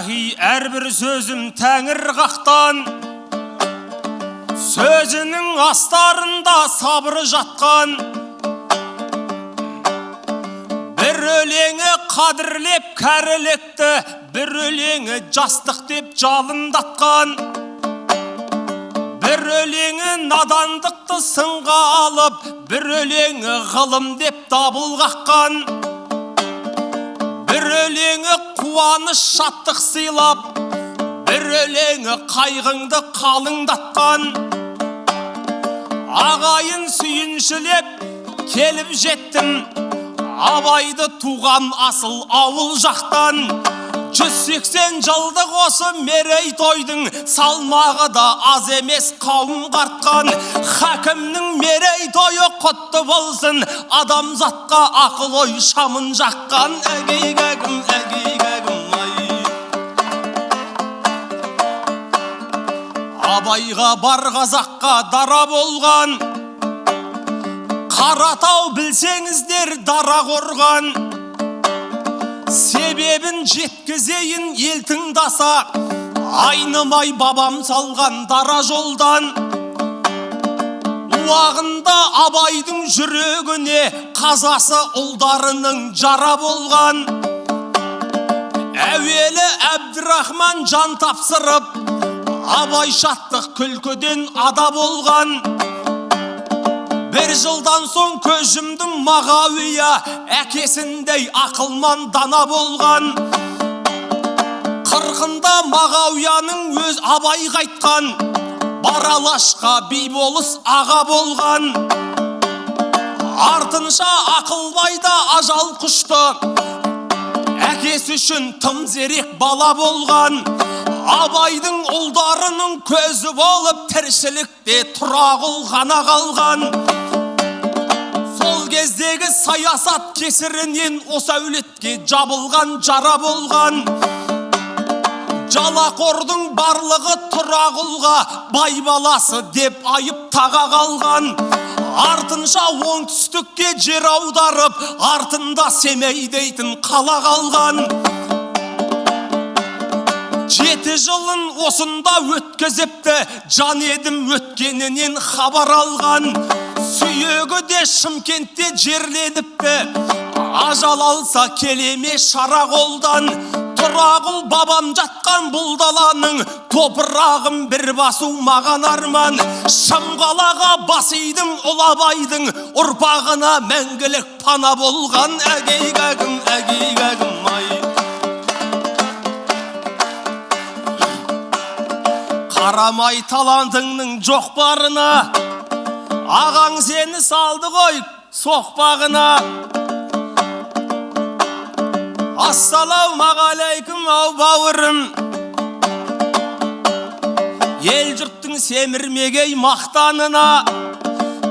Иләһи, әрбір сөзім тәңір қақтан, сөзінің астарында сабыры жатқан. Бір өлеңі қадірлеп кәрілікті, бір өлеңі жастық деп жалындатқан. Бір өлеңі надандықты сынға алып, бір өлеңі ғылым деп дабыл қаққан. Бір өлеңі қуаныш шаттық сыйлап, бір өлеңі қайғыңды қалыңдатқан. Ағайын сүйіншілеп келіп жеттім, Абайды туған асыл ауыл жақтан. 180 жылдық осы мерейтойдың салмағы да аз емес қауым қартқан. Хакімнің мерейтойы құтты болсын, адамзатқа ақыл ой шамын жаққан. Әгей-гәгім, әгей-гәгім ай. Абайға бар қазаққа дара болған, Қаратау білсеңіздер дара қорған. Себебін жеткізейін ел тыңдаса, айнымай бабам салған дара жолдан. Уағында Абайдың жүрегіне қазасы ұлдарының жара болған. Әуелі Әбдірахман жан тапсырып, Абай шаттық күлкіден ада болған. Бір жылдан соң көз жұмдым Мағауия, әкесіндей ақылман дана болған. Қырқында Мағауияның өз Абай қайтқан, Баралашқа би болыс аға болған. Артынша Ақылбай да ажал құшты, әкесі үшін тым зерек бала болған. Абайдың ұлдарының көзі болып тіршілікте Тұрағұл ғана қалған. Сол кездегі саясат кесірінен осы әулетке жабылған жара болған. Жалақордың барлығы Тұрағұлға бай баласы деп айып таға қалған. Артынша оңтүстікке жер аударып, артында Семей дейтін қала қалған. 7 жылын осында өткізіпті, жан едім өткенінен хабар алған. Сүйегі де Шымкентте жерленіпті, ажал алса келеме шара қолдан. Тұрағұл бабам жатқан бұл даланың топырағын бір басу маған арман. Шымқалаға бас идім ұлы Абайдың ұрпағына мәңгілік пана болған. Әгей-гәгім, әгей-гәгім ай. Қарамай талантыңның жоқ барына, ағаң сені салды ғой соқпағына. Ассалаумағалейкум ау бауырым, ел жұрттың семірмегей мақтанына.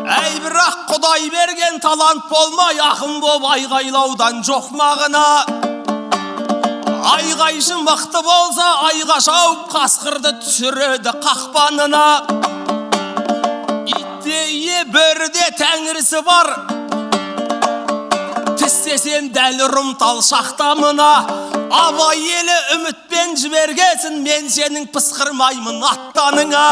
Әй бірақ Құдай берген талант болмай, ақын боп айғайлаудан жоқ мағына. Айғайшы мықты болса, айға шауып қасқырды түсіреді қақпанына. Итте ие, бөріде тәңірісі бар, тістесем дәл ұрымтал шақтамына. Абай елі үмітпен жібергесін, мен сенің пысқырмаймын аттаныңа.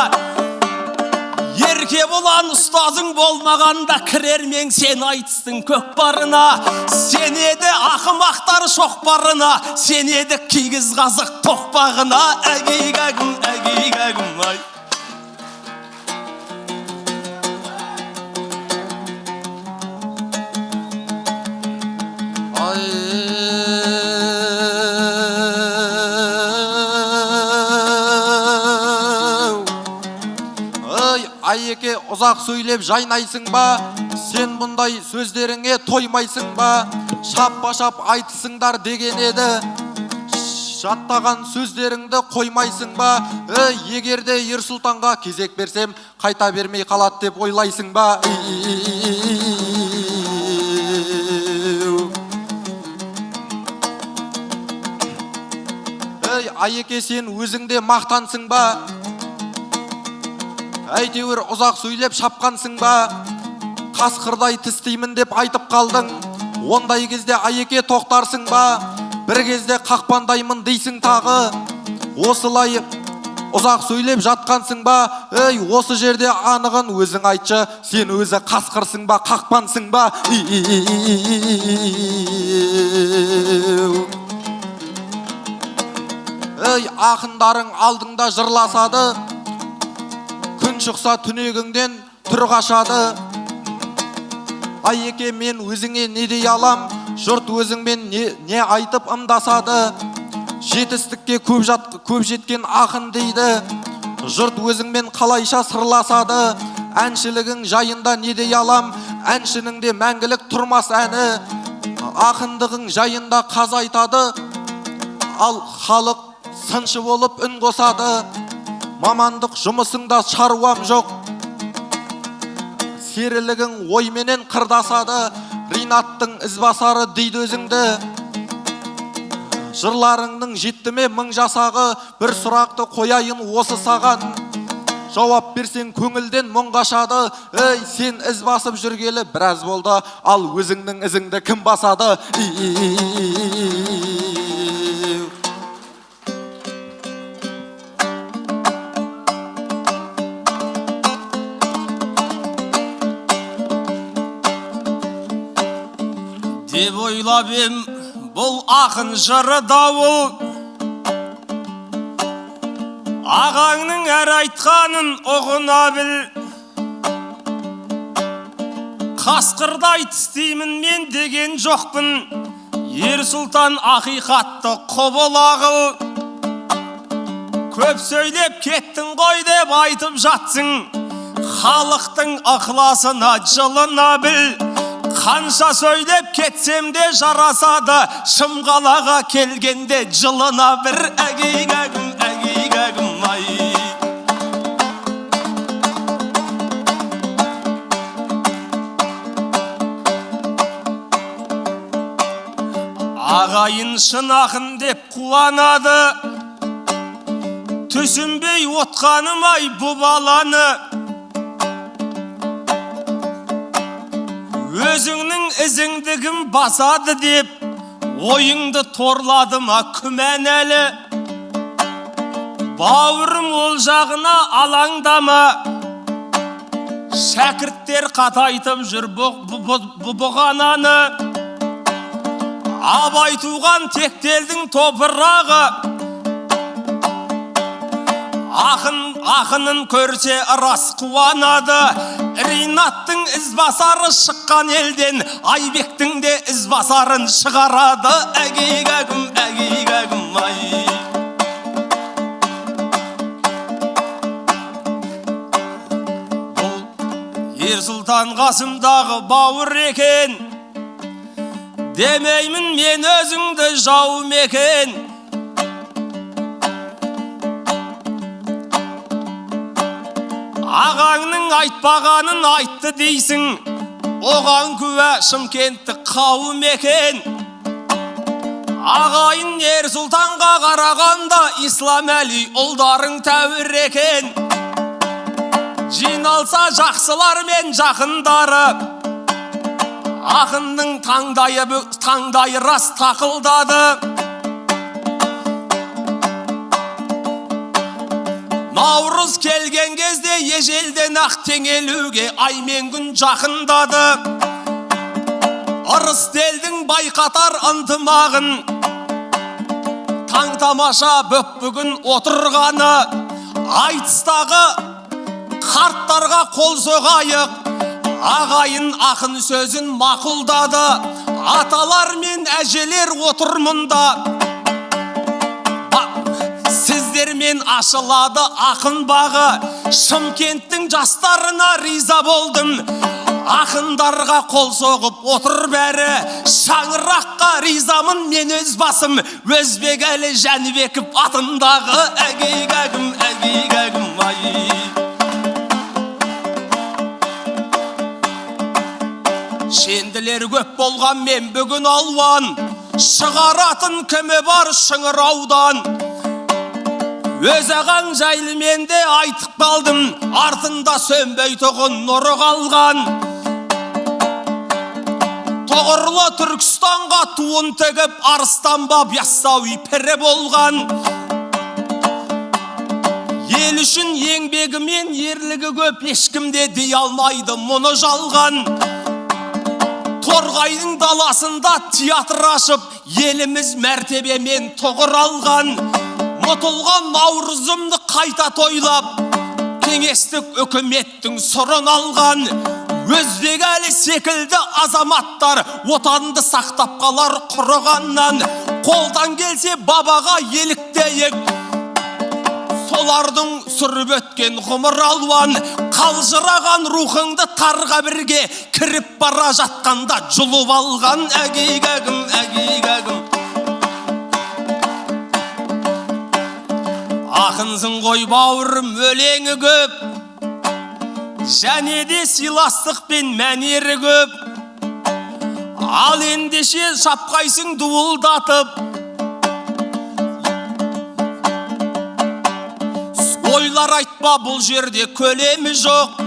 Ерке болан ұстазың болмағанда, кірермең сен айтыстың көкпарына. Сен еді ақымақтар шоқпарына, сен еді кигіз қазық тоқпағына. Әгей-гәгім, әгей-гәгім ай. Айеке, ұзақ сөйлеп жайнайсың ба? Сен бұндай сөздеріңе тоймайсың ба? Шаппа-шап айтысыңдар деген еді, жаттаған сөздеріңді қоймайсың ба? Егер де Ерсұлтанға кезек берсем, қайта бермей қалады деп ойлайсың ба? Айеке, сен өзің де мақтансың ба? Әйтеуір ұзақ сөйлеп шапқансың ба? Қасқырдай тістеймін деп айтып қалдың, ондай кезде Айеке тоқтарсың ба? Бір кезде қақпандаймын дейсің тағы, Осылай ұзақ сөйлеп жатқансың ба? Ей, осы жерде анығын өзің айтшы, сен өзі қасқырсың ба, қақпансың ба? Ей, ақындарың алдыңда жырласады, күн шықса түнегіңнен түр қашады. Айеке, мен өзіңе не дей алам, жұрт өзіңмен не айтып ымдасады. Жетістікке көп жеткен ақын дейді, жұрт өзіңмен қалайша сырласады. Әншілігің жайында не дей алам, әншінің де мәңгілік тұрмас әні. Ақындығың жайында қаз айтады, ал халық сыншы болып үн қосады. Мамандық жұмысыңда шаруам жоқ, серілігің ойменен қырдасады. Ринаттың ізбасары дейді өзіңді, жырларыңның жетті ме мың жасағы? Бір сұрақты қояйын осы саған, жауап берсең көңілден мұң қашады. Ей, сен із басып жүргелі біраз болды, ал өзіңнің ізіңді кім басады? Деп ойлап ем, бұл ақын жыры дауыл. Ағаңның әр айтқанын ұғына біл. Қасқырдай тістеймін мен деген жоқпын, Ер Сұлтан ақиқатты құбыл ағыл. Көп сөйлеп кеттің ғой деп айтып жатсың, халықтың ықыласына жылына біл. Қанша сөйлеп кетсем де жарасады, Шымқалаға келгенде жылына бір. Әгей-гәгім, әгей-гәгім ай. Ағайын шын ақын деп қуанады, түсінбей отқаным ай бұ баланы. Өзіңнің ізіңді кім басады деп ойыңды торлады ма күмән әлі. Бауырым ол жағына алаңдама, шәкірттер қатайтып жүр бұғананы. Абай туған тектелдің топырағы, ақынын көрсе рас қуанады. Ринаттың ізбасары шыққан елден, Айбектің де ізбасарын шығарады. Әгей-гәгім, әгей-гәгім ай. Бұл Ер Сұлтан қасымдағы бауыр екен, демеймін мен өзіңді жауым екен. Ағаңның айтпағанын айтты дейсің, оған куә Шымкенттік қауым екен. Ағайын Ер Сұлтанға қарағанда Ислам Әли ұлдарың тәуір екен. Жиналса жақсылар мен жақындары, ақынның таңдайы рас тақылдады. Наурыз келген кезде ежелден ақ теңелуге ай мен күн жақындады. Ырыстелдің байқатар ынтымағын, таң тамаша бөп бүгін отырғаны. Айтыстағы қарттарға қол соғайық, ағайын ақын сөзін мақұлдады. Аталар мен әжелер отыр мұнда, сіздермен ашылады ақын бағы. Шымкенттің жастарына риза болдым, ақындарға қол соғып отыр бәрі. Шаңыраққа ризамын мен өз басым, Өзбекәлі Жәнібеков атындағы. Әгей-гәгім, әгей-гәгім ай. Шенділер көп болған мен бүгін алуан, шығаратын кімі бар шыңыраудан. Өз ағаң жайлы мен де айтып қалдым, артында сөнбей тұғын нұры қалған. Тұғырлы Түркістанға туын тігіп, Арыстан баб Яссауи пірі болған. Ел үшін еңбегі мен ерлігі көп, ешкім де дей алмайды мұны жалған. Торғайдың даласында театр ашып, еліміз мәртебемен тұғыр алған. Ұмытылған наурызымды қайта тойлап, кеңестік үкіметтің сұрын алған. Өзбек Әлі секілді азаматтар отанды сақтап қалар құрығаннан. Қолдан келсе бабаға еліктейік, солардың сүріп өткен ғұмыр алуан. Қалжыраған рухыңды тарға бірге кіріп бара жатқанда жұлып алған. Әгей-гәгім, әгей-гәгім. Ақынсың ғой бауырым, өлеңі көп, және де сыйластық пен мәнері көп. Ал ендеше шапқайсың дуылдатып, ойлар айтпа бұл жерде көлемі жоқ.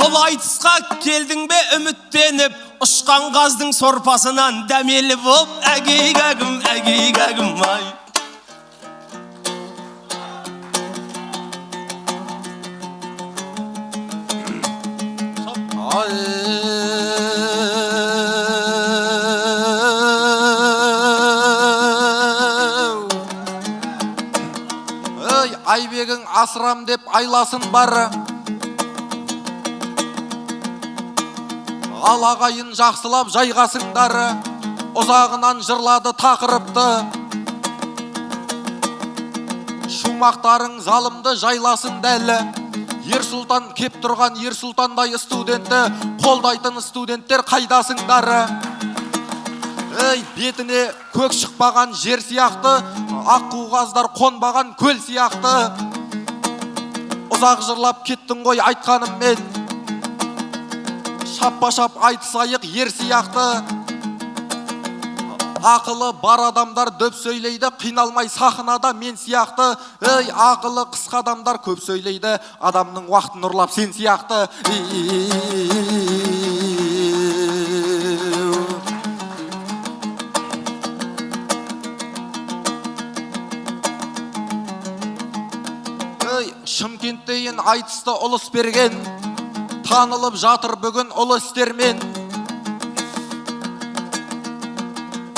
Бұл айтысқа келдің бе үміттеніп, ұшқан қаздың сорпасынан дәмелі боп. Әгей-гәгім, әгей-гәгім ай. Ай, Айбегің асырам деп айласын бар. Ал ағайын жақсылап жайғасыңдар. Ұзағынан жырлады тақырыпты. Шумақтарың залымды жайласын дәл. Ер Сұлтан кеп тұрған Ер Сұлтандай студенті қолдайтын студенттер қайдасыңдар? Ей, бетіне көк шықпаған жер сияқты, аққу қаздар қонбаған көл сияқты. Ұзақ жырлап кеттің ғой айтқаныммен, шаппа-шап айтысайық ер сияқты. Ақылы бар адамдар дөп сөйлейді, қиналмай сахнада мен сияқты. Ей, ақылы қысқа адамдар көп сөйлейді, адамның уақытын ұрлап сен сияқты. Ей, Шымкенттейін айтысты ұлыс берген, танылып жатыр бүгін ұлы істермен.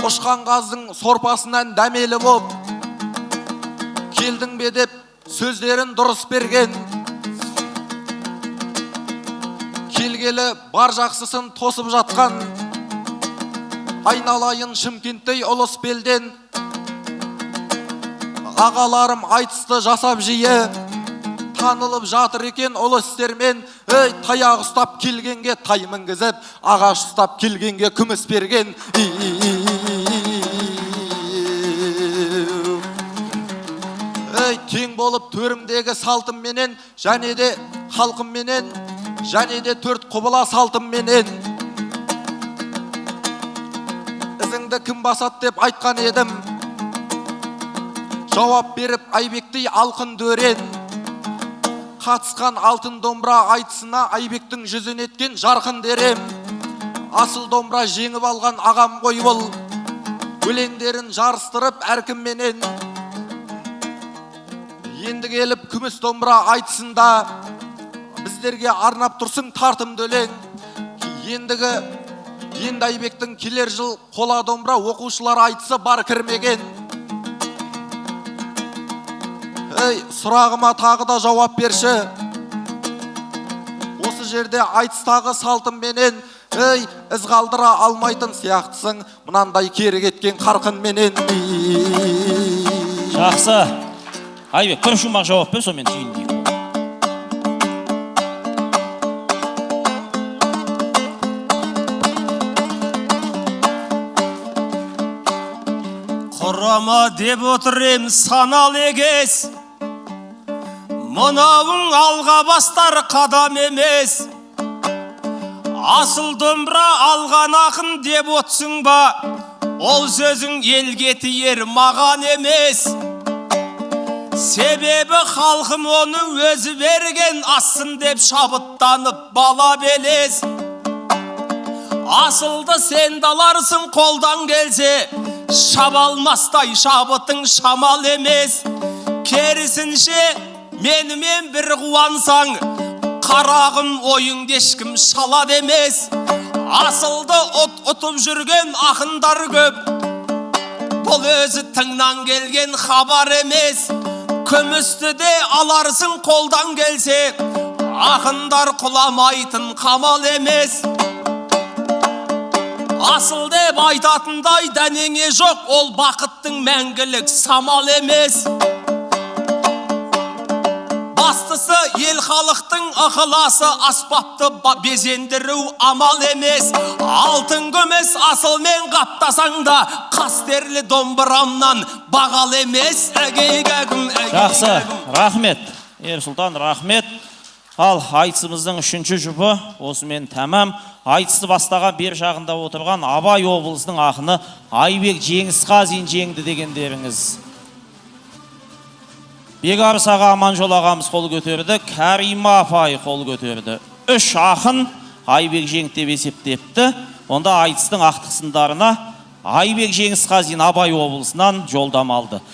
Ұшқан қаздың сорпасынан дәмелі боп, келдің бе деп сөздерін дұрыс берген. Келгелі бар жақсысын тосып жатқан, айналайын Шымкенттей ұлыс белден. Ағаларым айтысты жасап жиі, танылып жатыр екен ұлы істермен. Ей, таяқ ұстап келгенге тай мінгізіп, ағаш ұстап келгенге күміс берген. Ей, тең болып төрімдегі салтымменен, және де халқымменен, және де төрт құбыла салтымменен. Ізіңді кім басады деп айтқан едім, жауап беріп Айбектей алқын дөрен. Қатысқан алтын домбыра айтысына Айбектің жүзін еткен жарқын дерем. Асыл домбыра жеңіп алған ағам ғой бұл, өлеңдерін жарыстырып әркімменен. Енді келіп күміс домбыра айтысында біздерге арнап тұрсың тартымды өлең. Енді Айбектің келер жыл қола домбыра оқушылар айтысы бар кірмеген. Ей, сұрағыма тағы да жауап берші. Осы жерде айтыстағы салтымменен, ей, із қалдыра алмайтын сияқтысың мынандай кері кеткен қарқынменен. Жақсы. Айбек, бір шумақ жауап бер, сонымен түйіндейік. Құрама деп отыр ем саналы егес, мынауың алға бастар қадам емес. Асыл домбыра алған ақын деп отырсың ба, ол сөзің елге тиер маған емес. Себебі халқым оны өзі берген, ассын деп шабыттанып бала белес. Асылды сен даларсың қолдан келсе, шаба алмастай шабытың шамал емес. Керісінше менімен бір қуансаң, қарағым, ойыңды ешкім шала демес. Асылды ұт ұтып жүрген ақындар көп, бұл өзі тыңнан келген хабар емес. Күмісті де аларсың қолдан келсе, ақындар құламайтын қамал емес. Асыл деп айтатындай дәнеңе жоқ, ол бақыттың мәңгілік самал емес. Бастысы ел халықтың ықыласы, аспапты безендіру амал емес. Алтын күміс асылмен қаптасаң да, қастерлі домбырамнан бағал емес. Әгей гәгім, әгей Жақсы, гәгім. Рахмет. Ерсұлтан, рахмет. Ал айтысымыздың үшінші жұбы осымен тәмам. Айтысты бастаған бер жағында отырған Абай облысының ақыны Айбек Жеңісқазин жеңді дегендеріңіз. Бекарыс аға, Аманжол ағамыз қол көтерді, Кәрима апай қол көтерді. Үш ақын Айбек жеңді деп есептепті. Онда айтыстың ақтық сындарына Айбек Жеңісқазин Абай облысынан жолдама алды.